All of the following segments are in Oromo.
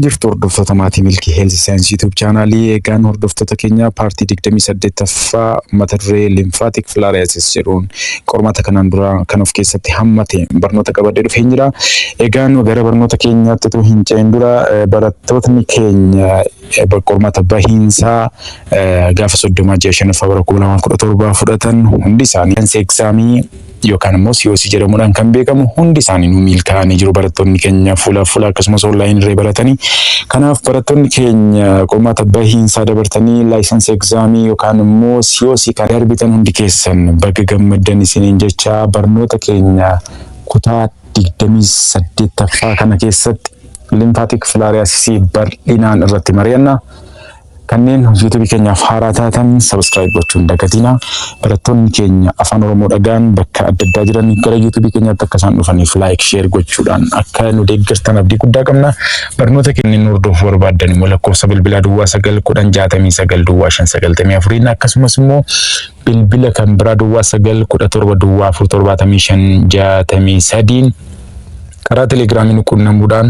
Jirtu hordoftoota maatii Milkii Health Science YouTube channelii. Egaan hordoftoota keenya, partii 28ffaa mata duree lymphatic filariasis jedhuun qormaata kanaan dura kan of keessatti hammate barnoota qabadhee dhufee jira. Egaan gara barnoota keenyaatti utuu hin ce'in dura, barattootni keenya qormaata bahiinsaa gaafa 30 ji'a shanaffaa bara 2017 fudhatan hundi isaanii examii yookaan immoo COC jedhamuudhaan kan beekamu hundi isaanii nu milkaa'anii jiru, barattoonni keenya fuula fuula akkasumas onlineii irra baratanii. Kanaaf barattoonni keenya qormaata bahiinsaa dabartanii license examii yookaan immoo COC kan darbitan hundi keessan baga gammaddan isiniin jecha, barnoota keenya kutaa 28ffaa kana keessatti lymphatic filariasisii bal'inaan irratti mari'anna. Kanneen YouTubeii keenyaaf haaraa taatan subscribe gochuun dagatina. Barattoonni keenya afaan Oromoo dhagaan bakka adda addaa jiran gara YouTubeii keenyaatti akka isaan dhufaniif like, share gochuudhaan akka nu deeggartan abdii guddaa qabna. Barnoota keenya nu hordofuu barbaaddan immoo lakkoofsa bilbilaa 0910690594 akkasumas immoo bilbila kan biraa 0917047563 karaa Telegramii nu quunnamuudhaan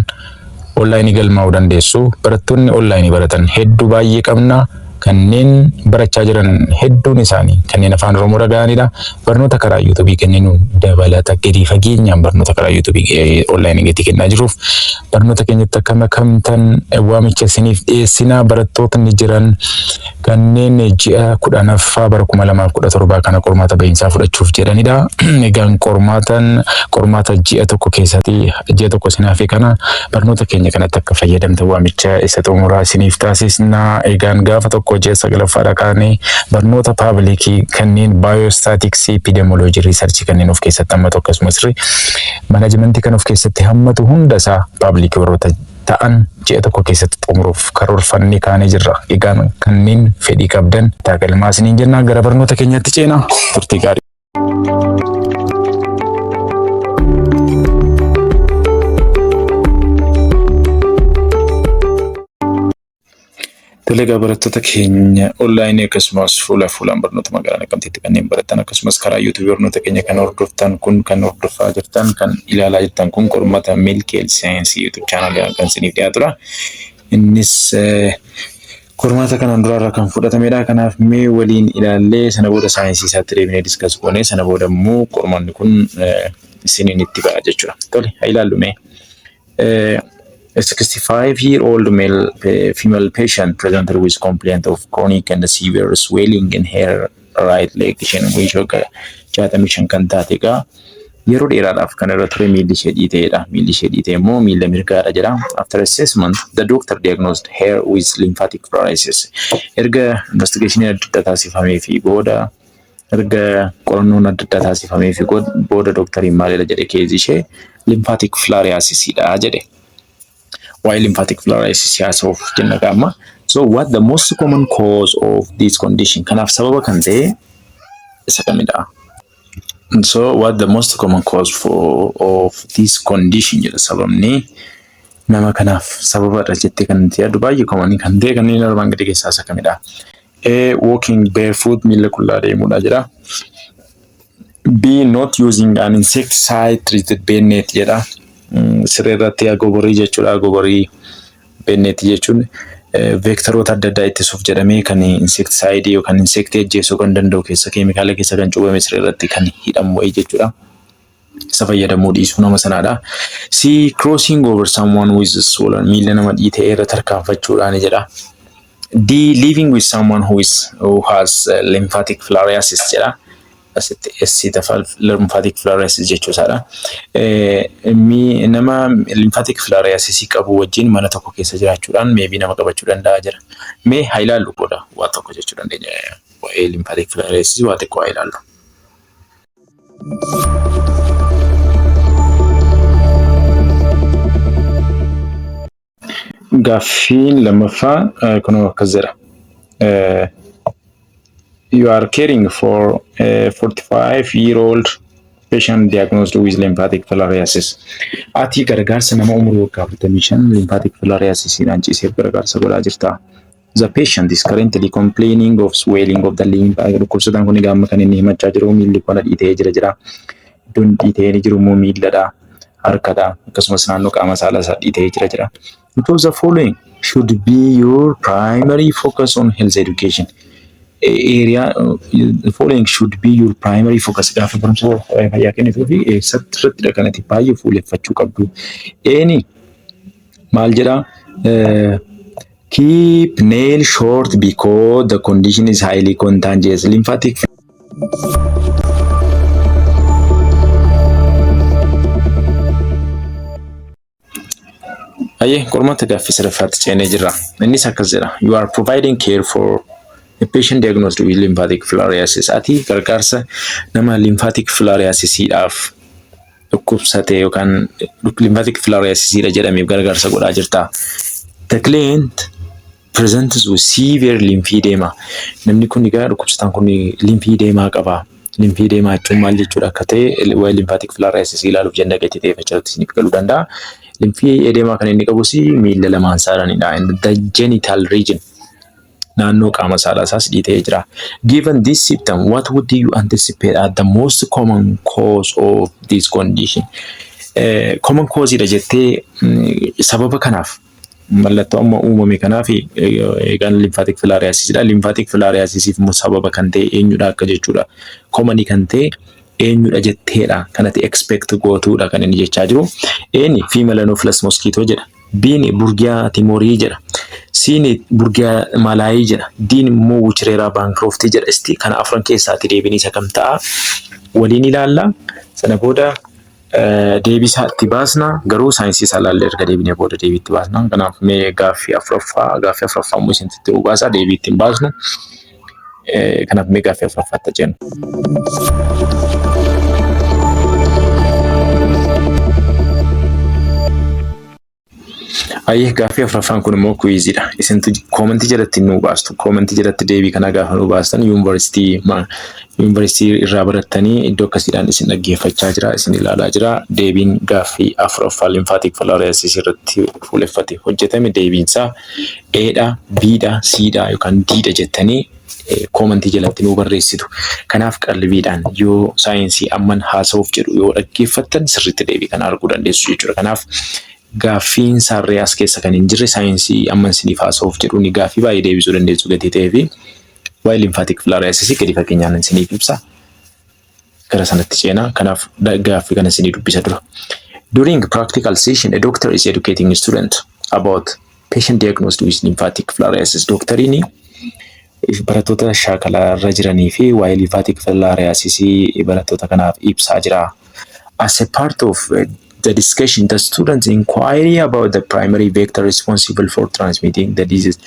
onlineii galmaa'uu dandeessu. Barattoonni onlineii baratan hedduu baay'ee qabna. Kanneen barachaa jiran hedduun isaanii kanneen afaan Oromoo dhaga'anidha. Barnoota karaa YouTubeii kenninu dabalata gadi fageenyaan barnoota karaa YouTubeii onlineii gadi kennaa jiruuf barnoota keenyatti akka makamtan waamicha isiniif dhiyeessina. Barattootni jiran kanneen ji'a 10ffaa bara 2017 kana qormaata bahiinsaa fudhachuuf jedhanidha. Egaan qormaata ji'a tokko keessatti, ji'a tokko isin hafe kana barnoota keenya kanatti akka fayyadamtan waamicha isa xumuraa isiniif taasisna. Egaan gaafa 1 ji'a sagalaffaadha kaanee barnoota publicii kanneen biostatisticsii, epidemiology, researchii kanneen of keessatti hammatu, akkasumas managementii kan of keessatti hammatu hunda isaa publicii warroota ta'an ji'a tokko keessatti xumuruuf karoorfannee kaanee jirra. Egaan kanneen fedhii qabdan galmaa isiniin jenna, gara barnoota keenyatti ceena, turtii gaarii. Tole, barattoota keenya onlineii akkasumas fuula fuulaan barnoota magaalaa Naqamteetti kanneen baratan, akkasumas karaa YouTubeii barnoota keenya kan hordoftan kun, kan hordofaa jirtan, kan ilaalaa jirtan kun qormaata Milkeel Saayinsii YouTube channelii kan isiniif dhiyaatudha. Innis qormaata kanaan duraarraa kan fudhatamedha. Kanaaf mee waliin ilaallee sana booda saayinsii isaatti deebinee discuss goonee sana booda immoo qormaanni kun isiniin itti ba'a jechuudha. Tole, haa ilaallu mee. A 65-year-old male female patient presented with complaint of chronic and severe swelling in her right leg. Isheen umurii ishee waggaa 65 kan taate, egaa yeroo dheeraadhaaf kan irra ture miilli ishee dhiiteedha. Miilli ishee dhiite immoo miilla mirgaadha jedha. After assessment, the doctor diagnosed her with lymphatic filariasis. Erga investigation adda addaa taasifamee fi booda, erga qorannoon adda addaa taasifamee fi booda, dooktariin maalidha jedhe? Caseii ishee lymphatic filariasisidha jedhe. Waa'ee lymphatic filariasis haasa'uuf jenna gaama. So what the most common cause of this condition? Kanaaf sababa kan ta'e isa kamidha? So what the most common cause for of this condition jedha. Sababni nama kanaaf sababadha jettee kan nuti yaaddu, baay'ee common kan ta'e kanneen armaan gadii keessaa isa kamidha? A. Walking barefoot, miilla qullaa deemuudha jedha. B. Not using an insecticide treated bed net jedha. Siree irratti agoborii jechuudha. Agoborii bed net jechuun vectoroota adda addaa ittisuuf jedhamee kan insecticide yookaan insectii ajjeesuu kan danda'u keessa, keemikaala keessa kan cuubame siree irratti kan hidhamu wayii jechuudha. Isa fayyadamuu dhiisuu nama sanaadha. C. Crossing over someone with swollen, miilla nama dhiitee irra tarkaanfachuudhaan jedha. D. Living with someone who has lymphatic filariasis jedha. Asitti S tafa lymphatic filariasis jechuu isaadha. Nama lymphatic filariasis qabu wajjin mana tokko keessa jiraachuudhaan maybe nama qabachuu danda'a jira. Mee haa ilaallu, booda waa tokko jechuu dandeenya. Waa'ee lymphatic filariasis waa xiqqoo haa ilaallu. Gaaffiin lammaffaa kunoo akkas jedha. You are caring for a 45-year-old patient diagnosed with lymphatic filariasis. Ati gargaarsa nama umurii waggaa 45 lymphatic filariasisiidhaan ciiseef gargaarsa godhaa jirta. The patient is currently complaining of swelling of the limb. Dhukkubsataan kun egaa amma kan inni himachaa jiru miilli kona dhiitee jira jira. Iddoon dhiitee jiru immoo miilladha. Harkadha. Akkasumas naannoo qaama saalaa isaa dhiita'ee jira jedha. Which of the following should be your primary focus on health education? Area the following should be your primary focus gaafa barumsa fayyaa kennituu fi eessatti irrattidha kanatti baay'ee fuuleffachuu qabdu. Eeni maal jedhaa? Keep nail short because the condition is highly contagious. Lymphatic. Ayyee, qormaata gaaffii sadaffaatti ceenee jirra. Innis akkas jedha. You are providing care for a patient diagnosed with lymphatic filariasis. Ati gargaarsa nama lymphatic filariasisiidhaaf dhukkubsate yookaan lymphatic filariasisiidha jedhameef gargaarsa godhaa jirta. The client presents with severe lymphedema. Namni kun egaa dhukkubsataan kun lymphedema qaba. Lymphedema jechuun maal jechuudha akka ta'e waa'ee lymphatic filariasis ilaaluuf jenna gatii ta'e faccirratti isiniif galuu danda'a. Lymphedema kan inni qabus miilla lamaan saalaanidha. In the genital region, naannoo qaama saalaa isaas dhiitee jira. Given this symptom, what would you anticipate as the most common cause of this condition? Common cause dha jettee sababa kanaaf, mallattoo amma uumame kanaaf, egaan lymphatic filariasis dha. Lymphatic filariasis immoo sababa kan ta'e eenyudha akka jechuudha. Common kan ta'e eenyudha jetteedha kanatti expect gootuudha kan inni jechaa jiru. Eeni female Anopheles mosquito jedha. Biin Brugia timori jedha. Siin Brugia malayi jedha. Diin immoo Wuchereria bancrofti jedha. Isti kana afran keessaatti deebiin isa kam ta'a? Waliin ilaalla. Sana booda deebisaa itti baasna. Garuu saayinsii isaa ilaallee erga deebinee booda deebii itti baasna. Kanaaf mee gaaffii afuraffaa immoo isinitti ta'uu baasa, deebii ittiin baasnu. Kanaaf mee gaaffii afuraffaatti jennu. Ayyee, gaaffii afuraffaan kun immoo quiziidha. Isintu commentii jalatti nuu baastu. Commentii jalatti deebii kana gaafa nuu baastan, yuunivarsiitii irraa barattanii iddoo akkasiidhaan isin dhaggeeffachaa jira, isin ilaalaa jira. Deebiin gaaffii afuraffaa lymphatic filariasis irratti fuuleffate hojjetame deebiinsaa Eedha, Biidha, Siidha yookaan Diidha jettanii commentii jalatti nuu barreessitu. Kanaaf qalbiidhaan yoo saayinsii amman haasa'uuf jedhu yoo dhaggeeffattan sirriitti deebii kana arguu dandeessu jechuudha. Kanaaf gaaffiin sarree as keessa kan hin jirre saayinsii amman isiniif haasa'uuf jedhu ni gaaffii baay'ee deebisuu dandeessu gatii ta'ee fi waa'ee lymphatic filariasis gadi fageenyaan isiniif ibsa. Gara sanatti ceenaa. Kanaaf gaaffii kana isinii dubbisa dura. During practical session, a doctor is educating a student about patient diagnosed with lymphatic filariasis. Doktariin barattoota shaakalarra jiranii fi waa'ee lymphatic filariasis barattoota kanaaf ibsaa jira. As a part of the discussion, the students inquiry about the primary vector responsible for transmitting the disease.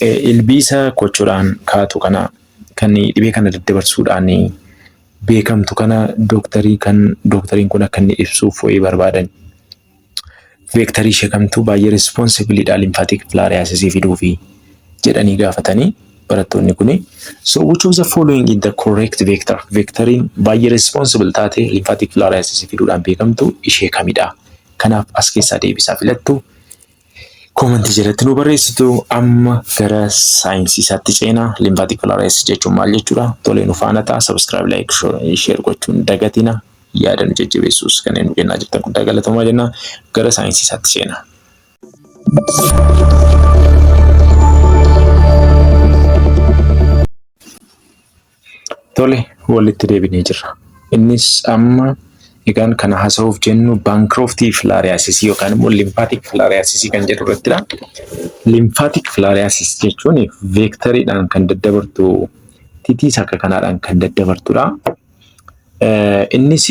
Ilbiisa kochoodhaan kaatu kana kan dhibee kana daddabarsuudhaan beekamtu kana dooktarii kan dooktariin kun akka inni ibsuuf wayii barbaadan. Vectorii ishee kamtu baay'ee responsibleidha lymphatic filariasis fiduufi jedhanii gaafatanii barattoonni kuni. So which of the following is the correct vector? Vectoriin baay'ee responsible taate lymphatic filariasis fiduudhaan beekamtu ishee kamidha? Kanaaf as keessaa deebisaa filattu. Commentii jalatti nu barreessitu. Amma gara saayinsii isaatti ceenaa. Lymphatic filariasis jechuun maal jechuudha? Tolee, nu faana ta'a. Subscribe, like, share gochuun dagatina. Yaada nu jajjabeessuus kanneen nu kennaa jirtan guddaa galatoomaa jenna. Gara saayinsii isaatti ceenaa. Tole, walitti deebinee jirra. Innis amma egaan kana haasa'uuf jennu Bancroftii filariasis yookaan immoo lymphatic filariasis kan jedhu irrattidha. Lymphatic filariasis jechuun vectoriidhaan kan daddabartu, titiisa akka kanaadhaan kan daddabartudha. Innis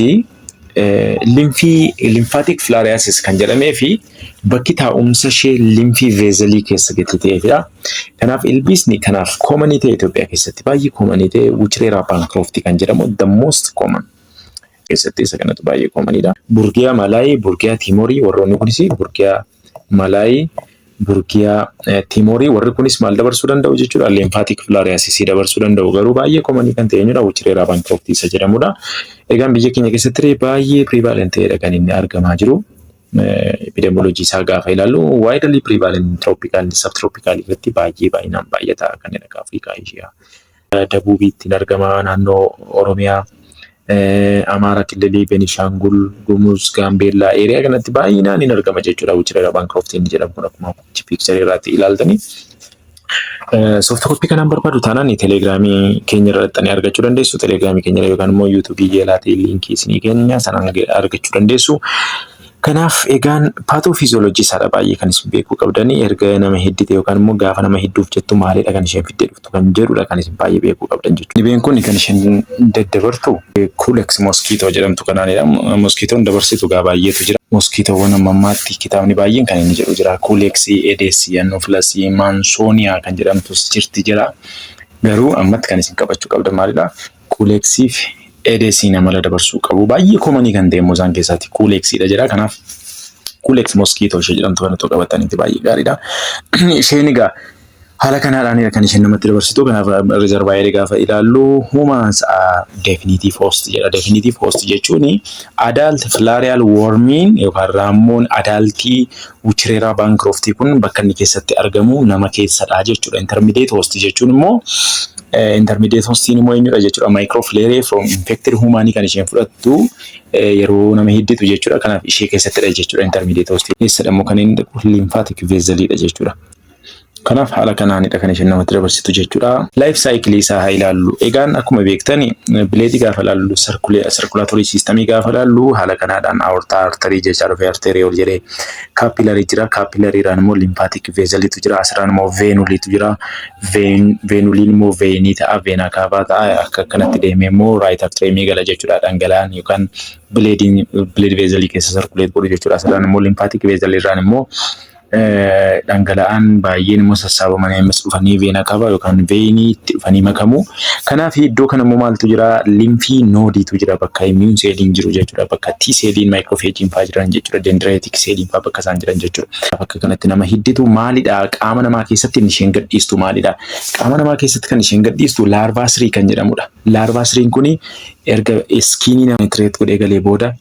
lymphatic filariasis kan jedhamee fi bakki taa'umsa ishee lymph vesselii keessa gati ta'eefidha. Kanaaf ilbiisni kanaaf commonii ta'e, Itoophiyaa keessatti baay'ee commonii ta'e, Wuchereria bancroftii kan jedhamu the most common keessatti isa kanatu baay'ee commoniidha. Brugia malayi, Brugia timori, warroonni kunis Brugia malayi, Brugia timori, warri kunis maal dabarsuu danda'u jechuudha? Lymphatic filariasis dabarsuu danda'u. Garuu baay'ee commonii kan ta'e eenyudha? Wuchereria bancroftii isa jedhamudha. Egaan biyya keenya keessatti baay'ee prevalent ta'edha kan inni argamaa jiru. Epidemiology isaa gaafa ilaallu widely prevalent tropical, subtropical irratti baay'ee baay'inaan baay'ata, kanneen akka Afrikaa, Ishiyaa. Dabuubiitti argama, naannoo Oromiyaa, Amaara Kililii, Benishaangul Gumuz, Gaambeellaa area kanatti baay'inaan hin argama jechuudha. Wuchereria bancroftii inni jedhamu kun akkuma pictureii irraatti ilaaltanii. Soft copy kanaan barbaadu taanaan Telegramii keenya irra dhaqxanii argachuu dandeessu. Telegramii keenya yookaan immoo YouTubeii jalaatii linkii isinii keenya sanaan argachuu dandeessu. Kanaaf egaan pathophysiology isaadha baay'ee kan isin beekuu qabdanii. Erga nama hiddite yookaan immoo gaafa nama hidduuf jettu maalidha kan isheen fiddee dhuftu kan jedhudha kan isin baay'ee beekuu qabdan jechuudha. Dhibeen kun kan isheen daddabartu Culex mosquito jedhamtu kanaanidha. Mosquitoon dabarsitu gaa baay'eetu jira. Mosquitowwan amma ammaatti kitaabni baay'een kan inni jedhu jira. Culexii, Aedesii, Anophelesii, Mansonia kan jedhamtus jirti jira. Garuu ammatti kan isin qabachuu qabdan maalidha? Culexii fi Aedesiin amala dabarsuu qabu. Baay'ee commonii kan ta'e immoo isaan keessaatti Culexiidha jedha. Kanaaf Culex mosquito ishee jedhamtu kanatti qabatanitti baay'ee gaariidha. Isheen egaa haala kanaadhaan kan isheen namatti dabarsitu. Kanaaf reservoirii gaafa ilaallu humans are definitive host jedha. Definitive host jechuun adult filarial wormiin yookaan raammoon adultii Wuchereria bancroftii kun bakka inni keessatti argamu nama keessadha jechuudha. Intermediate host jechuun immoo, intermediate hostiin immoo eenyudha jechuudha? Microfilariae from infected humanii kan isheen fudhattu yeroo nama hidditu jechuudha. Kanaaf ishee keessattidha jechuudha intermediate host. Eessadha immoo kan inni dhaqu? Lymphatic vesseliidha jechuudha. Kanaaf haala kanaanidha kan isheen namatti dabarsitu jechuudha. Life cycleii isaa haa ilaallu. Egaan akkuma beektan bloodii gaafa ilaallu, circulatory systemii gaafa ilaallu, haala kanaadhaan aorta, artery jechaa dhufe, artery ol jedhee capillary jira. Capillaryiidhaan immoo lymphatic vesseliitu jira. Asirraan immoo venuleiitu jira. Venuleiin immoo veinii ta'a. Vena cava ta'a. Akka akkanatti deemee immoo right atriumii gala jechuudha. Dhangala'aan yookaan bloodiin blood vesselii keessa circulate godhu jechuudha. Asirraan immoo lymphatic vesseliirraan immoo dhangala'aan baay'een immoo sassaabamanii ammas dhufanii vena cava yookaan veiniitti dhufanii makamu. Kanaaf iddoo kana immoo maaltu jira? Lymph nodeiitu jira, bakka immune celliin jiru jechuudha. Bakka T celliin, macrophageiin fa'aa jiran jechuudha. Dendritic celliin fa'aa bakka isaan jiran jechuudha. Bakka kanatti nama hidditu maalidha? Qaama namaa keessatti isheen gadhiistu maalidha? Qaama namaa keessatti kan isheen gadhiistu larva 3 kan jedhamudha. Larva 3 kuni erga skinii nama penetrate godhee galee booda,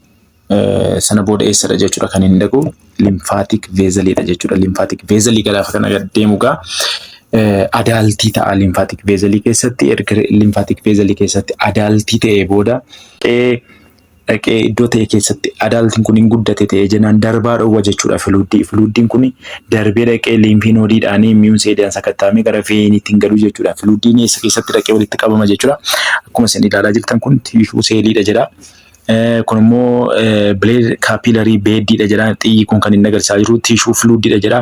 sana booda eessadha jechuudha kan inni dhaqu? Lymphatic vesseliidha jechuudha. Lymphatic vesselii gaafa kana deemu gaa adultii ta'a lymphatic vesselii keessatti. Erga lymphatic vesselii keessatti adultii ta'ee booda, dhaqee iddoo ta'e keessatti adultiin kun hin guddate ta'ee jennaan darbaa dhoowwa jechuudha fluidii. Fluidiin kun darbee dhaqee lymph nodeiidhaan immune celliidhaan sakatta'amee gara veiniitti hin galu jechuudha. Fluidiin eessa keessatti dhaqee walitti qabama jechuudha? Akkuma isin ilaalaa jirtan kun tissue celliidha jedha. Kun immoo blood capillary bediidha jedha. Xiyyi kun kan inni agarsiisaa jiru tissue fluidiidha jedha.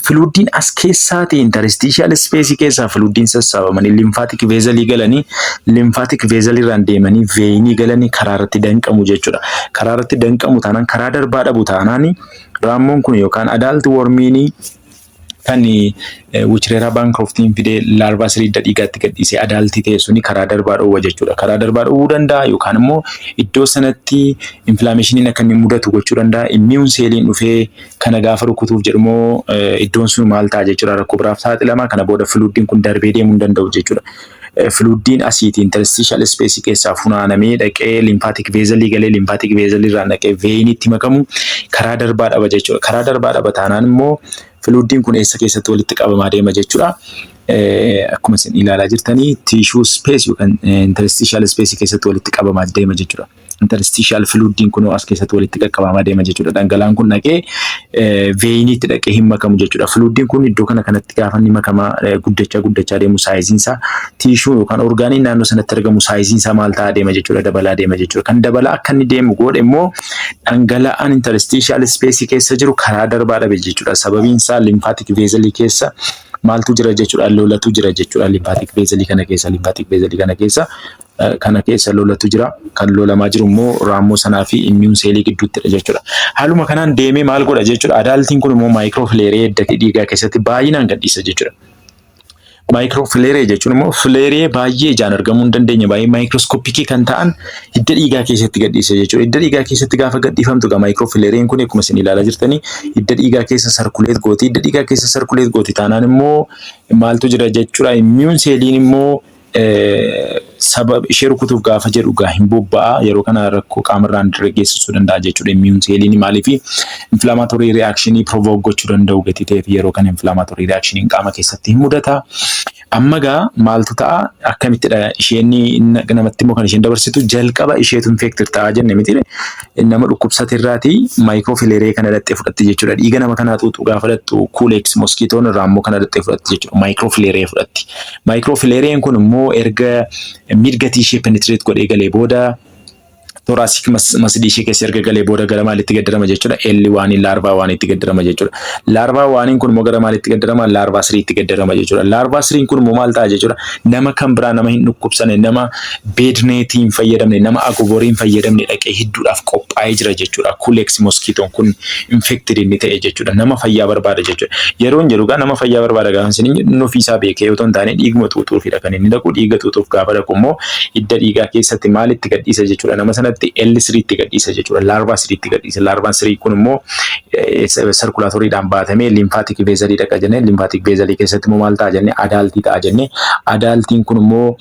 Fluidiin as keessaati, interstitial spaceii keessaa fluidiin sassaabamanii lymphatic vesselii galanii, lymphatic vesselii irraan deemanii veinii galanii karaa irratti danqamu jechuudha. Karaa irratti danqamu taanaan, karaa darbaa dhabu taanaan, raammoon kun yookaan adult wormiinii kan Wuchereria bancroftiin fidee larva 3 dhiigaatti gadhiisee adultii ta'e suni karaa darbaa dhoowwa jechuudha. Karaa darbaa dhoowwuu danda'a yookaan immoo iddoo sanatti inflammationiin akka inni mudatu gochuu danda'a. Immune celliin dhufee kana gaafa rukutuuf jedhumoo iddoon sun maal ta'a jechuudha? Rakkoo biraaf saaxilama. Kana booda fluidiin kun darbee deemuu hin danda'u jechuudha. Fluidiin asiitii interstitial spaceii keessaa funaanamee dhaqee lymphatic vesselii galee, lymphatic vesselii irraan dhaqee veiniitti makamu karaa darbaa dhaba jechuudha. Karaa darbaa dhaba taanaan immoo fluidiin kun eessa keessatti walitti qabamaa deema jechuudha? Akkuma isin ilaalaa jirtanii tissue space yookaan interstitial spaceii keessatti walitti qabamaa deema jechuudha. Interstitial fluidiin kun as keessatti walitti qaqqabamaa deema jechuudha. Dhangala'aan kun dhaqee veiniitti dhaqee hin makamu jechuudha. Fluidiin kun iddoo kana kanatti gaafa inni makamaa guddachaa guddachaa deemu, sizeiin isaa, tissue yookaan organiin naannoo sanatti argamu sizeiin isaa maal ta'aa deema jechuudha? Dabalaa deema jechuudha. Kan dabalaa akka inni deemu godhe immoo dhangala'aan interstitial spaceii keessa jiru karaa darbaa dhabe jechuudha. Sababiin isaa lymphatic vesselii keessa maaltu jira jechuudha? Lolatu jira jechuudha. Lymphatic vesselii kana keessa, lymphatic vesselii kana keessa lolatu jira. Kan lolamaa jiru immoo raammoo sanaa fi immune cellii gidduuttidha jechuudha. Haaluma kanaan deemee maal godha jechuudha? Adultiin kun immoo microfilariae hidda dhiigaa keessatti baay'inaan gadhiisa jechuudha. Microfilariae jechuun immoo filariae baay'ee ijaan argamuu hin dandeenye, baay'ee microscopicii kan ta'an hidda dhiigaa keessatti gadhiisa jechuudha. Hidda dhiigaa keessatti gaafa gadhiifamtu egaa microfilariaen kun akkuma isin ilaalaa jirtanii hidda dhiigaa keessa circulate gooti. Hidda dhiigaa keessa circulate gooti taanaan immoo maaltu jira jechuudha? Immune celliin immoo Sababa ishee rukutuuf gaafa jedhu gaa hin bobba'a. Yeroo kana rakkoo qaamarraan dirree geessisuu danda'a jechuudha. Immune celliin maaliif inflammatory reaction provoke gochuu danda'u gatii ta'eef, yeroo kana inflammatory reaction qaama keessatti hin mudata. Amma gaa maaltu ta'a? Akkamittidha isheen namatti immoo kan isheen dabarsitu? Jalqaba isheetu infected ta'a jenne miti? Nama dhukkubsate irraati microfilariae kana dhattee fudhatti jechuudha. Dhiiga nama kanaa xuuxuu gaafa dhattu, Culex mosquitoon irraa immoo kana dhattee fudhatti jechuudha. Microfilariae fudhatti. Microfilariaen kun immoo erga midgutii ishee penetrate godhee galee booda, thoracic muscle ishee keessa erga galee booda, gara maalitti gaddarama jechuudha? L one larva oneitti gaddarama jechuudha. Larva oneiin kun immoo gara maalitti gaddarama? Larva threeitti gaddarama jechuudha. Larva threeiin kun immoo maal ta'a jechuudha? Nama kan biraa, nama hin dhukkubsane, nama bed netii hin fayyadamne, nama agoborii hin fayyadamne dhaqee hidduudhaaf qophaa'ee jira jechuudha. Culex mosquitoon kun infected inni ta'e jechuudha. Nama fayyaa barbaada jechuudha. Yeroo hin jedhu gaa, nama fayyaa barbaada gaafa isin inni ofiisaa beekee yoo ta'u taane, dhiiguma xuuxuufidha kan inni dhaqu. Dhiiga xuuxuuf gaafa dhaqu immoo hidda dhiigaa keessatti maalitti gadhiisa jechuudha? Nama sanatti L3tti gadhiisa jechuudha. Larva threeitti gadhiisa. Larvaan 3 kun immoo circulatorydhaan baatamee lymphatic vesselii dhaqa jennee, lymphatic vesselii keessatti immoo maal ta'a jennee? Adultii ta'a jennee. Adultiin kun immoo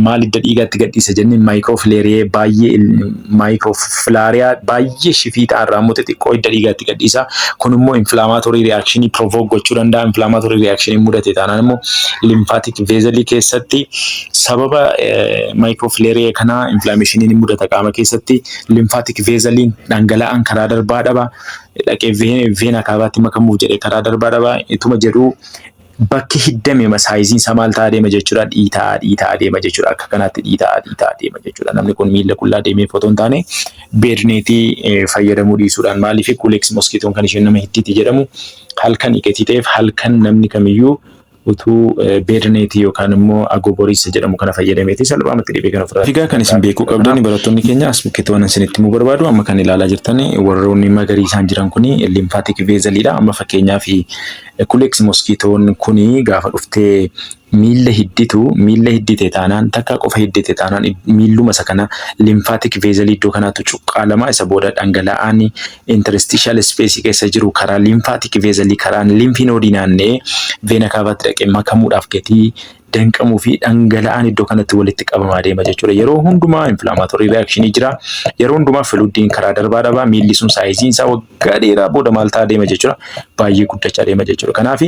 maal hidda dhiigaatti gadhiisa jennee? Microfilariae baay'ee, microfilaria baay'ee shifii ta'an immoo xixiqqoo hidda dhiigaatti gadhiisa. Kun immoo inflammatory reactionii provoke gochuu danda'a. Inflammatory reactionii mudate taanaan immoo lymphatic vesselii keessatti sababa microfilariae kanaa inflammationiin mudata qaama keessatti. Lymphatic vesseliin dhangala'aan karaa darbaa dhaba. Dhaqee vena cavaatti makamuuf jedhee karaa darbaa dhaba. Ituma jedhuu bakki hiddame sizeiin isaa maal ta'aa deema jechuudha? Dhiitaa dhiitaa deema jechuudha. Akka kanaatti dhiitaa dhiitaa deema jechuudha. Namni kun miila qullaa deemee otoo hin taane, bed netii fayyadamuu dhiisuudhaan. Maaliif Culex mosquitoon kan isheen nama hidditi jedhamu halkan iqetii ta'eef, halkan namni kamiyyuu utuu bed netii yookaan immoo agoboriisa jedhamu kana fayyadameeti salphaamatti dhibee kana ofirraa. Egaa kan isin beekuu qabdan, barattoonni keenya, as bukkeetti waan isinitti himuu barbaadu, amma kan ilaalaa jirtan warroonni magariisaan jiran kuni lymphatic vesseliidha. Amma fakkeenyaaf Culex mosquitoon kuni gaafa dhuftee miilla hidditu, miilla hiddite taanaan, takka qofa hiddite taanaan, miilluma isa kana lymphatic vesselii iddoo kanaatu cuqqaalama. Isa booda dhangala'aan interstitial space keessa jiru karaa lymphatic vesselii, karaa lymph nodeii naanna'ee vena cavaatti dhaqee makamuudhaaf gatii danqamuu fi dhangala'aan iddoo kanatti walitti qabamaa deema jechuudha. Yeroo hundumaa inflammatory reactionii jira. Yeroo hundumaa fluidiin karaa darbaa dhabaa. Miilli sun sizeiin isaa waggaa dheeraa booda maal ta'aa deema jechuudha? Baay'ee guddachaa deema jechuudha. Kanaaf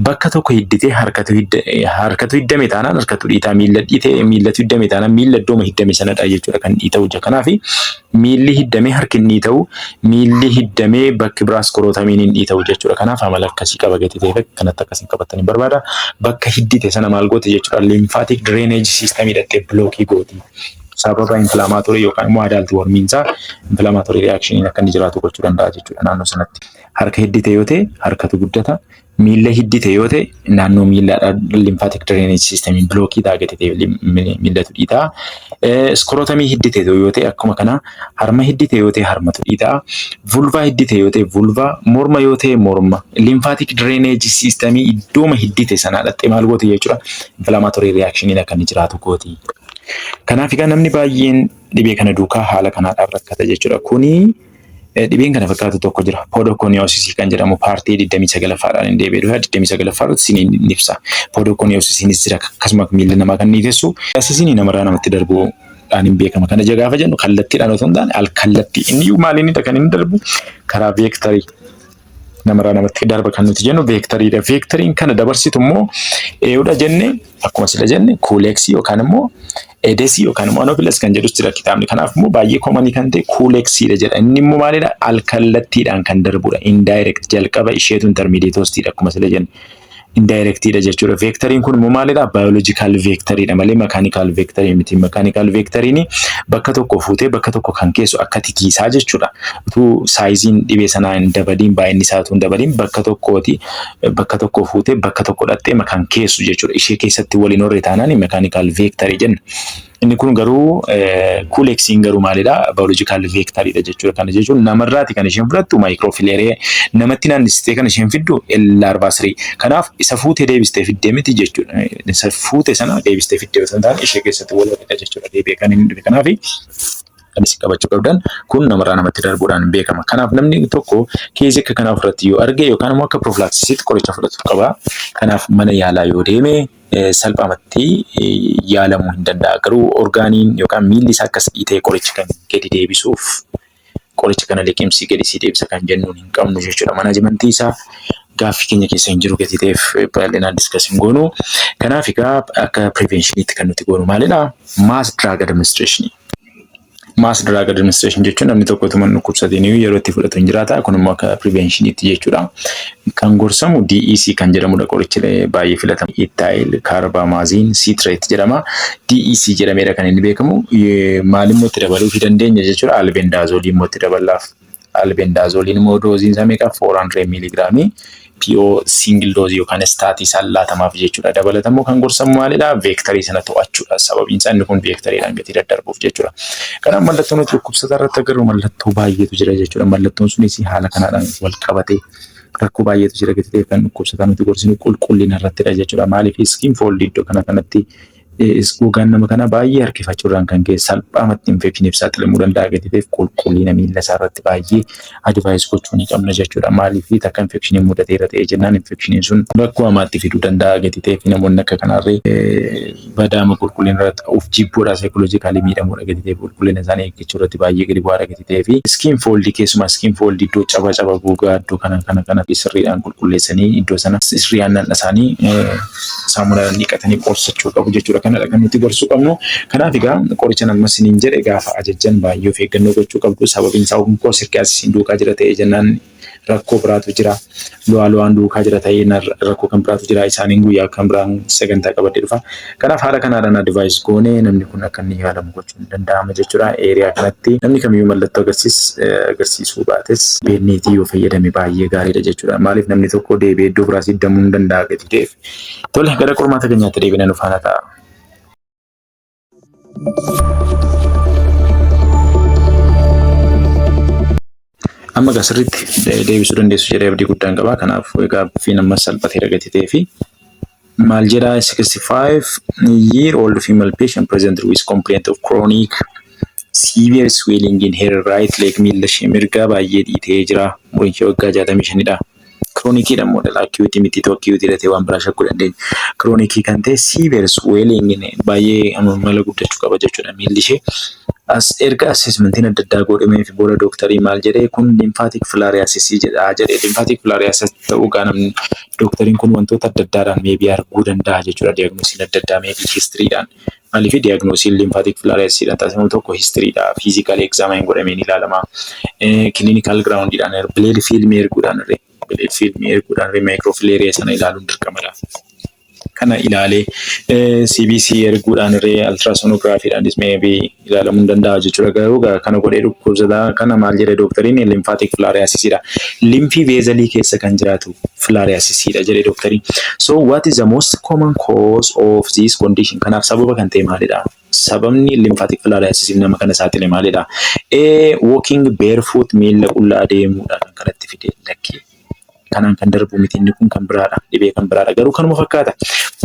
bakka tokko hidditee harkatu hiddame taanaan harkatu dhiitaa, miilla dhiitee miillatu hiddame taanaan miilla iddooma hiddame sanadha jechuudha kan dhiita'u jira. Kanaaf miilli hiddamee harki hin dhiita'u, miilli hiddamee bakki biraas scrotumiin hin dhiita'u jechuudha. Kanaaf amala akkasii qaba gatii ta'eef kanatti akkasiin qabatanii barbaada. Bakka hiddite sana maal goote jechuudha? Lymphatic drainage system hidhattee blockii gooti. Sababa inflammatory yookaan immoo adult wormiinsaa inflammatory reactioniin akka inni jiraatu gochuu danda'a jechuudha naannoo sanatti. Harka hiddite yoo ta'e harkatu guddata. Miilla hiddite yoo ta'e naannoo miillaadha lymphatic drainage systemiin blockii ta'a gatii ta'e miillatu dhiitaa. Scrotumii hiddite yoo ta'e akkuma kana, harma hiddite yoo ta'e harmatu dhiitaa. Vulva hiddite yoo ta'e vulva, morma yoo ta'e morma. Lymphatic drainage systemii iddooma hiddite sanaa dhattee maal gooti jechuudha? Inflammatory reactioniin akka inni jiraatu gooti. Kanaaf egaa namni baay'een dhibee kana duukaa haala kanaadhaaf rakkata jechuudha. Kuni dhibeen kana fakkaatu tokko jira. Podoconiosisii kan jedhamu partii 29ffaadhaan hin deebi'ee dhufa. 29ffaa irratti isiniin ibsa. Podoconiosisiinis jira, akkasuma miilla namaa kan niitessu. Asisiin namarraa namatti darbuudhaan hin beekama. Kana gaafa jennu kallattiidhaan otoo hin taane al kallattii. Inni iyyuu maaliinidha kan inni darbu? Karaa vectorii. Namarraa namatti darba kan nuti jennu vectoriidha. Vectoriin kana dabarsitu immoo eenyudha jenne? Akkuma sila jenne, Culexii yookaan immoo Aedesii yookaan immoo Anopheles kan jedhus jira kitaabni. Kanaaf immoo baay'ee commonii kan ta'e Culexiidha jedha. Inni immoo maalidha? Alkallattiidhaan kan darbudha. Indirect, jalqaba isheetu intermediate hostiidha akkuma sila jenne. Indirectiidha jechuudha. Vectoriin kun immoo maalidha? Biological vectoriidha malee mechanical vectorii miti. Mechanical vectoriin bakka tokko fuutee bakka tokko kan keessu akka titiisaa jechuudha. Utuu sizeiin dhibee sanaa hin dabaliin, baay'inni isaa utuu hin dabaliin, bakka tokkooti bakka tokko fuutee bakka tokko dhattee kan keessu jechuudha. Ishee keessatti waliin horre taanaan mechanical vectorii jenna. Inni kun garuu, Culexiin garuu maalidha? Biological vectoriidha jechuudha. Kana jechuun namarraati kan isheen fudhattu microfilariae, namatti naannessitee kan isheen fiddu larva three. Kanaaf isa fuutee deebistee fiddee miti jechuudha. Isa fuute sana deebistee fiddee osoo hin taane, ishee keessatti wal horreedha jechuudha deebi'ee kan inni dhufe. Kanaaf kan isin qabachuu qabdan, kun namarraa namatti darbuudhaan beekama. Kanaaf namni tokko caseii akka kanaa ofirratti yoo arge yookaan immoo akka prophylaxisiitti qoricha fudhatu qaba. Kanaaf mana yaalaa yoo deeme Salphaamatti yaalamuu hin danda'a. Garuu orgaaniin yookaan miilli isaa akkas dhiitee qoricha kan gadi deebisuuf, qoricha kana liqimsii gadi sii deebisa kan jennuun hin qabnu jechuudha. Managementii isaa gaaffii keenya keessa hin jiru gati ta'eef bal'inaan discuss hin goonu. Kanaaf egaa akka preventioniitti kan nuti goonu maalidha? Mass drug administration. Mass drug administration jechuun namni tokko utuma hin dhukkubsatiin yeroo itti fudhatu hin jiraata. Kun immoo akka preventioniitti jechuudha. Kan gorsamu DEC kan jedhamudha, qorichi baay'ee filatama. Diethyl carbamazine citrate jedhama. DEC jedhameedha kan inni beekamu. Maalimmoo itti dabaluufii dandeenya jechuudha? Albendazoleii immoo itti daballaaf. Albendazoleiin immoo doseiin isaa meeqa? 400 miiligiraamii. PO single dose yookaan statii isaan laatamaaf jechuudha. Dabalatammoo kan gorsamu maalidha? Vectorii sana to'achuudha. Sababiin isaa inni kun vectoriidhaan gatii daddarbuuf jechuudha. Kanaaf mallattoo nuti dhukkubsataa irratti agarru mallattoo baay'eetu jira jechuudha. Mallattoon sunis haala kanaadhaan wal qabatee rakkoo baay'eetu jira gatii ta'eef kan dhukkubsataa nuti gorsinu qulqullina irrattidha jechuudha. Maaliif? Skin fold iddoo kana kanatti gogaan nama kana baay'ee harkifachuudhaan kan ka'e salphaamatti infectioniif saaxilamuu danda'a gatii ta'eef qulqullina miila isaa irratti baay'ee advice gochuu ni qabna jechuudha. Maaliif? Takka infectioniin mudateera ta'e jennaan infectioniin sun rakkoo hamaatti fiduu danda'a gatii ta'eef namoonni akka kanarree badaama qulqullina irratti of jibbuudha, psychologically miidhamuudha gatii ta'eef qulqullina isaanii eeggachuu irratti baay'ee gadi bu'aadha gatii ta'eef skin foldii, keessumaa skin foldii iddoo caba caba gogaa iddoo kana kana kana sirriidhaan qulqulleessanii, iddoo sana sirriidhaan dhaqna isaanii saamunaadhaan dhiqatanii qorsachuu qabu jechuudha. Kanadha kan nuti gorsuu qabnu. Kanaaf egaa qoricha nama isiniin jedhe gaafa ajajjan baay'ee of eeggannoo gochuu qabdu. Sababiin isaa onchocerciasisiin duukaa jira ta'ee jennaan rakkoo biraatu jira. Loa loaan duukaa jira ta'ee rakkoo kan biraatu jira. Isaaniin guyyaa kan biraan sagantaa qabadhee dhufa. Kanaaf haala kanaadhaan advice goonee namni kun akka inni yaalamu gochuun ni danda'ama jechuudha. Area kanatti namni kamiyyuu mallattoo agarsiisuu baates bed netii yoo fayyadame baay'ee gaariidha jechuudha. Maaliif? Namni tokko deebi'ee iddoo biraas hiddamuu hin danda'a gadi ta'eef. Tole, gara qormaata keenyaatti deebina, nu faana ta'a. Amma egaa sirriitti deebisuu dandeessu jedhee abdii guddaan qaba. Kanaaf gaaffiin amma salphateera gati ta'ee fi maal jedhaa? 65 year old female patient presented with complaint of chronic severe swelling in her right leg. Miilla ishee mirgaa baay'ee dhiitee jira. Umuriin ishee waggaa 65dha. Chroniciidha immoo dhala, acuteii miti. Acuteii ta'e waan biraa shakkuu dandeenya. Chronicii kan ta'e severe swelling baay'ee mala guddachuu qaba jechuudha miilli ishee. As erga assessmentiin adda addaa godhamee fi booda dooktarii maal jedhee? Kun lymphatic filariasisii jedha jedhee. Lymphatic filariasis ta'uu gaa namni dooktariin kun wantoota adda addaadhaan maybe arguu danda'a jechuudha. Diagnosisiin adda addaa, maybe historydhaan. Maaliif? Diagnosisiin lymphatic filariasisiidhaan taasifamu tokko historydha. Physical examine godhamee ni ilaalama. Clinical groundiidhaan, blood filmii erguudhaan, blood filmii erguudhaan microfilaria sana ilaaluun dirqamadha. Kana ilaalee CBC erguudhaan irree ultrasonographydhaanis maybe ilaalamuu ni danda'a jechuudha. Garuu kana godhee dhukkubsataa kana maal jedhe dooktariin? Lymphatic filariasisiidha. Lymph vesselii keessa kan jiraatu filariasisiidha jedhe dooktariin. So what is the most common cause of this condition? Kanaaf sababa kan ta'e maalidha? Sababni lymphatic filariasisiif nama kana saaxile maalidha? A. Walking barefoot, miilla qullaa deemuudha kan kanatti fide. Lakkii. Kanaan kan darbu miti, inni kun kan biraadha. Dhibee kan biraadha. Garuu kanuma fakkaata.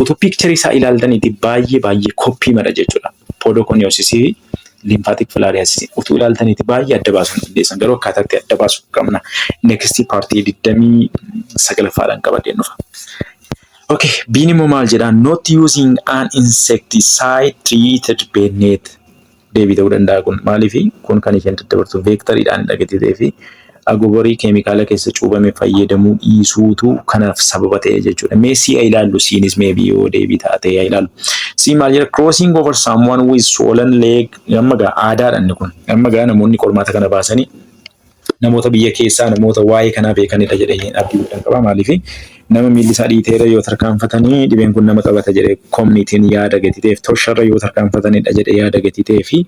Utuu pictureii isaa ilaaltaniiti baay'ee baay'ee copy madha jechuudha. Podoconiosisii lymphatic filariasisii utuu ilaaltaniiti baay'ee adda baasuu hin dandeessan. Garuu akkaataa itti adda baasuu qabna. Next partii 29ffaadhaan qabadheen dhufa. Okay, B'n immoo maal jedhaa? Not using an insecticide treated bed net deebii ta'uu danda'a kun. Maaliif? Kun kan isheen daddabartu vectoriidhaan dhagatee fi agoborii keemikaala keessa cuubame fayyadamuu dhiisuutu kanaaf sababa ta'e jechuudha. Mee C ilaallu, C'nis maybe yoo deebii taate ilaallu. C maal jedha? Crossing over someone with swollen leg. Amma gaa aadaadha inni kun. Amma gaa namoonni qormaata kana baasanii namoota biyya keessaa, namoota waa'ee kanaa beekanidha jedhee abdii guddaan qaba. Maaliif? Nama miilli isaa dhiiteera yoo tarkaanfatanii dhibeen kun nama qabata jedhee communityn yaada gatii ta'eef, tosharra yoo tarkaanfatanidha jedhee yaada gatii ta'ee fi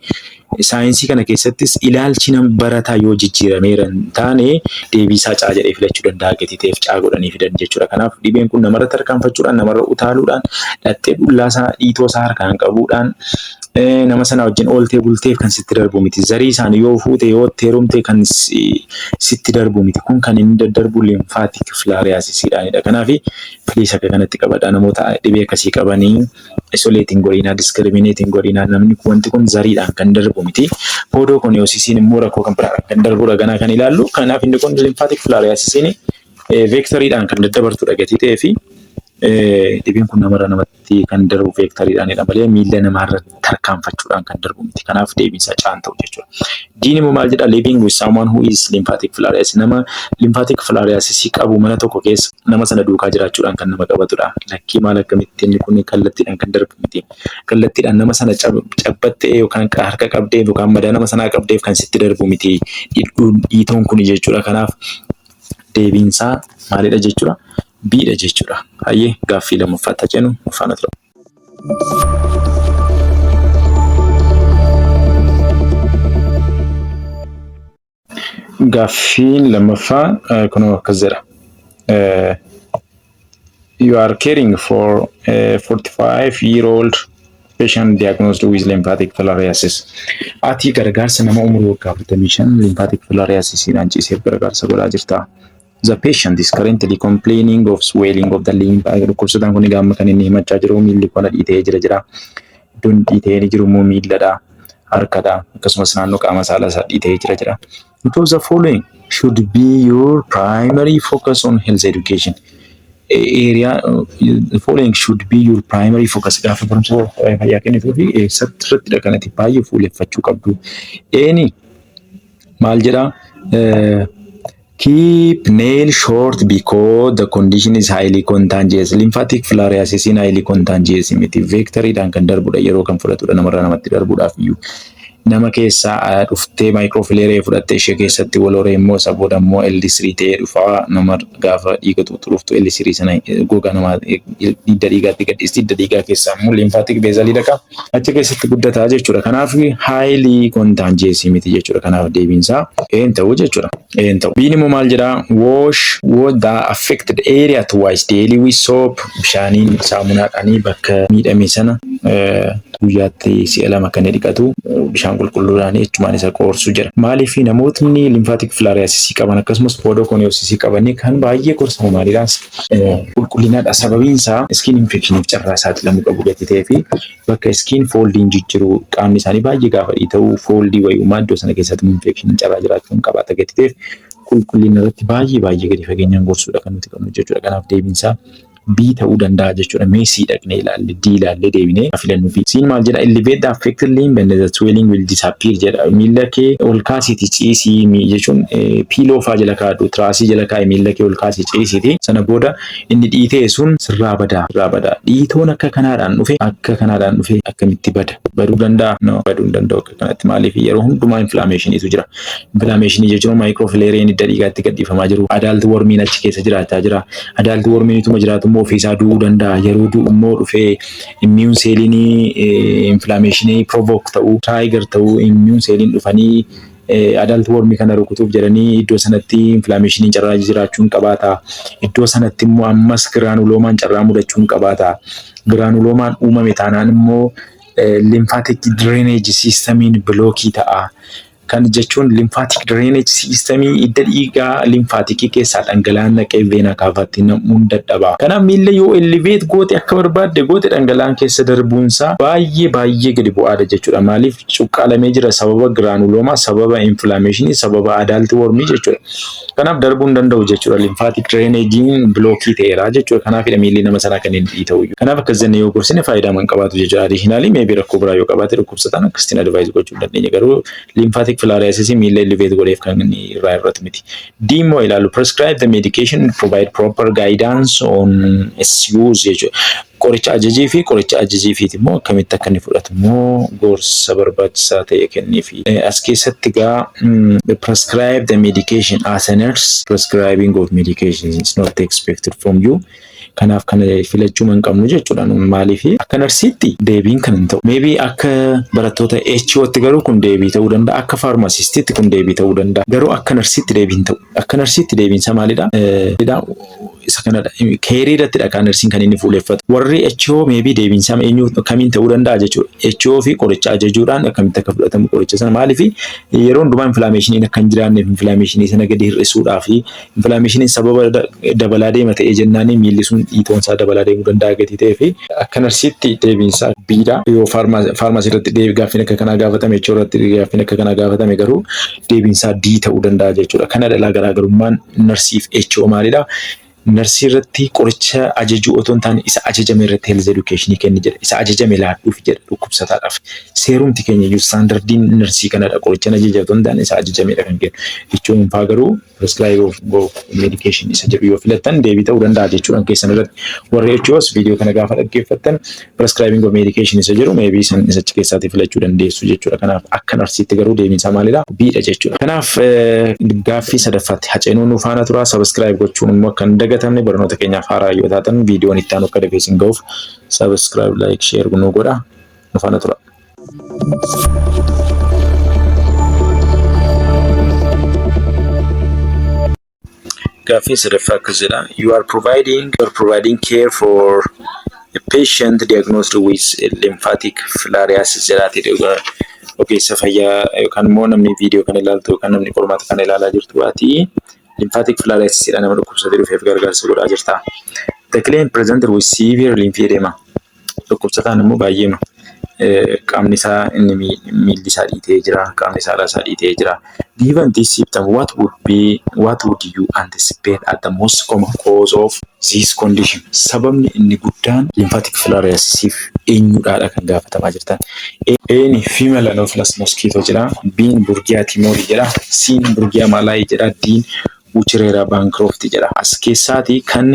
saayinsii kana keessattis ilaalchi nama barataa yoo jijjiirameera hin taane deebii isaa C jedhee filachuu danda'a gatii ta'eef C godhanii fidan jechuudha. Kanaaf dhibeen kun namarra tarkaanfachuudhaan, namarra utaaluudhaan, dhattee dhullaa isaa, dhiitoo isaa harkaan qabuudhaan, nama sana wajjin ooltee bulteef kan sitti darbu miti. Zarii isaanii yoo fuute, yoo itti heerumte kan sitti darbu miti. Kun kan inni daddarbu lymphatic filariasisiidhaanidha. Kanaaf please akka kanatti qabadha. Namoota dhibee akkasii qabanii isolateiin godhinaa, discriminateiin godhinaa, namni wanti kun zariidhaan kan darbu miti. Podoconiosisiin immoo rakkoo kan biraadhaan kan darbudha ganaa kan ilaallu. Kanaaf inni kun lymphatic filariasisiin vectoriidhaan kan daddabartudha gatii ta'ee fi Dhibeen kun namarraa namatti kan darbu vectoriidhaanidha malee miilla namaarra tarkaanfachuudhaan kan darbu miti. Kanaaf deebiin isaa C n ta'u jechuudha. D'n immoo maal jedha? Living with someone who is lymphatic filariasis. Nama lymphatic filariasis qabu mana tokko keessa nama sana duukaa jiraachuudhaan kan nama qabatudha. Lakkii, maal, akkamitti? Inni kun kallattiidhaan kan darbu miti. Kallattiidhaan nama sana cabbattee yookaan harka qabdee yookaan madaa nama sanaa qabdeef kan sitti darbu miti. Dhiitoon kun jechuudha. Kanaaf deebiinsaa maalidha jechuudha? B dha jechuudha. Hayyee, gaaffii lammaffaatti ceenu, faana tura. Gaaffiin lammaffaa kunoo akkas jedha. You are caring for a 45-year-old patient diagnosed with lymphatic filariasis. Ati gargaarsa nama umurii waggaa 45 lymphatic filariasisiidhaan ciiseef gargaarsa godhaa jirta. The patient is currently complaining of swelling of the limb. Dhukkubsataan kun egaa amma kan inni himachaa jiru miilli kona dhiitee jira jira. Iddoon dhiitee ni jiru immoo miilladha, harkadha, akkasumas naannoo qaama saalaa isaa dhiitee jira jira. Which of the following should be your primary focus on health education? Area the following should be your primary focus gaafa barumsa fayyaa kennituu fi eessatti irrattidha kanatti baay'ee fuuleffachuu qabdu? A'n maal jedhaa? Keep nail short because the condition is highly contagious. Lymphatic filariasis highly contagious miti. Vectoriidhaan kan darbudha, yeroo kan fudhatudha namarraa namatti darbuudhaaf iyyuu. Nama keessaa dhuftee microfilariae fudhattee ishee keessatti wal horee immoo isa booda immoo L3 ta'ee dhufaa. Nama gaafa dhiiga xuuxu L3 sana gogaa namaa hidda dhiigaatti gadhiisti. Hidda dhiigaa keessaa immoo lymphatic vesselii dhaqa, achi keessatti guddataa jechuudha. Kanaaf highly contagious miti jechuudha. Kanaaf deebiinsaa A n ta'uu jechuudha. A n ta'u. B'n immoo maal jedhaa? Wash the affected area twice daily with soap. Bishaaniin saamunaadhaanii bakka miidhame sana guyyaatti si'a lama kan dhiqatu bishaan qulqulluudhaan jechumaan isa qoorsu jira. Maaliif namootni lymphatic filariasisii qaban akkasumas podoconiosis qaban kan baay'ee gorsamu maalidhaas? Qulqullinaadha. Sababiin isaa skin infectioniif carraa saaxilamuu qabu gati ta'ee fi bakka skin foldiin jijjiru qaamni isaanii baay'ee gaafa dhiita'u foldii wayii iddoo sana keessatti infectioniin carraa jiraachuu hin qabaata gati ta'eef qulqullina irratti baay'ee baay'ee gadi fageenyaan gorsuudha kan nuti qabnu jechuudha. Kanaaf deebiinsaa B ta'uu danda'a jechuudha. Mee C dhaqnee ilaalle, D ilaallee deebinee filannuu fi C'n maal jedha? Elevate the affected limb and the swelling will disappear jedha. Miilla kee ol kaasiiti ciisii jechuun pillow faa jala kaa'adhu, tiraasii jala kaa'e, miilla kee ol kaasii ciisiiti. Sana booda inni dhiitee sun sirraa badaa, sirraa badaa. Dhiitoon akka kanaadhaan dhufe akkamitti bada? Baduu danda'a? No, baduu hin danda'u akka kanatti. Maaliif? Yeroo hundumaa inflammationiitu jira. Inflammationii jechuun microfilariaen hidda dhiigaatti gadhiifamaa jiru. Adult wormiin achi keessa jiraachaa jira. Adult wormiin ituma jiraatu immoo ofiisaa du'uu danda'a. Yeroo du'u immoo dhufee immune celliin inflammationii provoke ta'uu, trigger ta'uu, immune celliin dhufanii adult wormii kana rukutuuf jedhanii iddoo sanatti inflammationiin carraa jiraachuun qabaata. Iddoo sanatti immoo ammas granulomaan carraa mudachuun qabaata. Granulomaan uumame taanaan immoo lymphatic drainage systemiin blockii ta'a. Kan jechuun lymphatic drainage systemii hidda dhiigaa lymphaticii keessaa dhangala'aan naqee vena cavaatti namuun dadhaba. Kanaaf miilla yoo elevate goote, akka barbaadde goote, dhangala'aan keessa darbuunsaa baay'ee baay'ee gadi bu'aadha jechuudha. Maaliif? Cuqqaalamee jira sababa granuloma, sababa inflammationii, sababa adult wormii jechuudha. Kanaaf darbuu hin danda'u jechuudha. Lymphatic drainagein blockii ta'eera jechuudha. Kanaafidha miilli nama sanaa kan inni dhiita'u. Kanaaf akkas jennee yoo gorsine faayidaa man qabaatu jechuudha. Additionally, maybe rakkoo biraa yoo qabaate dhukkubsataan akkasitiin advise gochuu dandeenya. Garuu lymphatic filariasis miilla elevate godheef kan inni irraa irratti miti. D immoo ilaalu: prescribe the medication, provide proper guidance on its use jechuudha. Qoricha ajajii fi qoricha ajajii fiiti immoo akkamitti akka inni fudhatu immoo gorsa barbaachisaa ta'e kenniifi. As keessatti gaa prescribe the medication, as a nurse, prescribing of medication is not expected from you. Kanaaf kana filachuu hin qabnu jechuudha. Maaliif? Akka narsiitti deebiin kan hin ta'u. Maybe akka barattoota HO'tti garuu kun deebii ta'uu danda'a. Akka pharmacistiitti kun deebii ta'uu danda'a. Garuu akka narsiitti deebii hin ta'u. Akka narsiitti deebiin isaa maalidha? Isa kanadha. Careii irrattidha kan narsiin kan inni fuuleffatu. Warri HO maybe deebiin isaa eenyu kamiin ta'uu danda'a jechuudha. HO fi qoricha ajajuudhaan akkamitti akka fudhatamu qoricha sana, maaliif yeroo hundumaa inflammationiin akka hin jiraanneef, inflammationii sana gadi hir'isuudhaa fi inflammationiin sababa dabalaa deema ta'ee jennaanii miilli sun dhiitoon isaa dabalaa deemuu danda'a gatii ta'ee fi akka narsiitti deebiinsaa B dha. Yoo pharmacy irratti gaaffiin akka kanaa gaafatame, HO irratti gaaffiin akka kanaa gaafatame garuu deebiinsaa D ta'uu danda'a jechuudha. Kana dhalaa garaagarummaan narsiif HO maalidha? Narsii irratti qoricha ajajuu otoo hin taane isa ajajame irratti health education kenni jedha. Isa ajajame laadhuuf jedha dhukkubsataadhaaf. Seerumti keenya iyyuu standardiin narsii kanadha. Qoricha ajaja otoo hin taane isa ajajamedha kan kennu. Jechuun faa garuu prescribe of medication isa jedhu yoo filattan deebii ta'uu danda'a jechuudhaan keessan irratti. Warri HOs viidiyoo kana gaafa dhaggeeffattan prescribing of medication isa jedhu maybe isan isachi keessaatii filachuu dandeessu jechuudha. Kanaaf akka narsiitti garuu deebiin isaa maalidha? Biidha jechuudha. Kanaaf gaaffii sadaffaatti haceenuu nu faana tura. Subscribe gochuun immoo akka hin dagatamne. Barnoota keenyaaf haaraa yoo taatan viidiyoon itti aanu akka dafee isin gahuuf subscribe, like, share nu godha. Nu faana tura. Gaaffiin sadaffaa akkas jedha. You are providing care for a patient diagnosed with lymphatic filariasis jedhaati. Ogeessa fayyaa yookaan immoo namni viidiyoo kana ilaaltu yookaan namni qormaata kana ilaalaa jirtu ati lymphatic filariasis jedha nama dhukkubsatee dhufeef gargaarsa godhaa jirta. The client presented with severe lymphedema. Dhukkubsataan immoo baay'eema qaamni isaa inni miilli isaa dhiitee jira, qaamni saalaa isaa dhiitee jira. Given this symptom, what would you anticipate at the most common cause of this condition? Sababni inni guddaan lymphatic filariasisiif eenyudhaadha kan gaafatamaa jirtan. A'n female Anopheles mosquito jedha. B'n Brugia timori jedha. C'n Brugia malayi jedha. D'n Wuchereria bancrofti jedha. As keessaati kan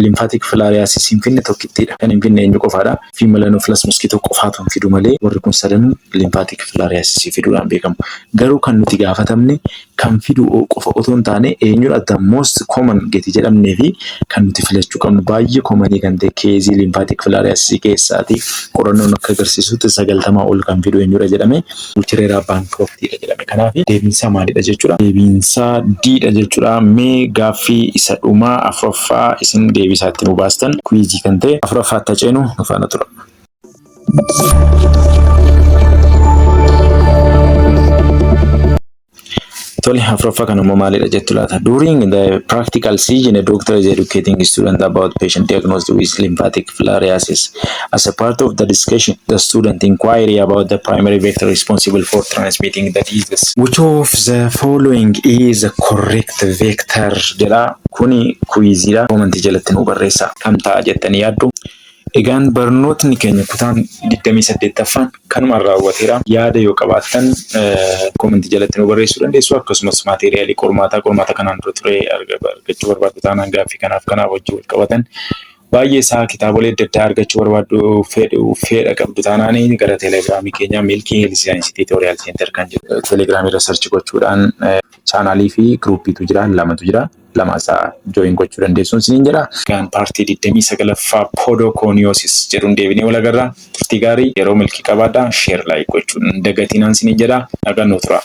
lymphatic filariasis hin finne tokkittiidha. Kan hin finne eenyu qofaadha? Female Anopheles mosquito qofaatu hin fidu malee warri kun sadanuu lymphatic filariasis fiduudhaan beekamu. Garuu kan nuti gaafatamne kan fidu qofa otoo hin taane eenyudha the most common geti jedhamnee fi kan nuti filachuu qabnu baay'ee commonii kan ta'e caseii lymphatic filariasis keessaati qorannoon akka agarsiisutti 90 ol kan fidu eenyudha jedhame? Wuchereria bancroftiidha jedhame. Kanaaf deebiinsaa maalidha jechuudha? Deebiinsaa Diidha jechuudha. Mee gaaffii isa dhumaa afuraffaa isin deebisaatti nu baastan quizii kan ta'e afuraffaatti ceenu nu faana tura. Tole, afuraffaa kan immoo maalidha jettu laata? During the practical session, a doctor is educating student about patient diagnosed with lymphatic filariasis. As a part of the discussion, the student inquiry about the primary vector responsible for transmitting the disease. Which of the following is the correct vector jedha. Kuni quiziidha. Commentii jalatti nu barreessa. Kam ta'a jettanii yaaddu? Egaan barnootni keenya kutaan 28ffaan kanumaan raawwateera. Yaada yoo qabaattan commentii jalatti nu barreessuu dandeessu. Akkasumas materialii qormaataa qormaata kanaan dura ture argachuu barbaaddu taanaan gaaffii kanaaf wajjin wal qabatan baay'ee isaa kitaabolee adda addaa argachuu barbaaddu fedha qabdu taanaan gara Telegramii keenyaa Milkii Health Science Tutorial Center kan jedhu Telegramii irra search gochuudhaan channelii fi groupiitu jira, lamatu jira. Lama isaa join gochuu dandeessuun isiniin jedha. Egaan partii 29ffaa podoconiosis jedhuun deebinee wal agarra. Turtii gaarii, yeroo milkii qabaadhaa. Share, like gochuun dagatinaan isiniin jedha. Nagaan nu tura.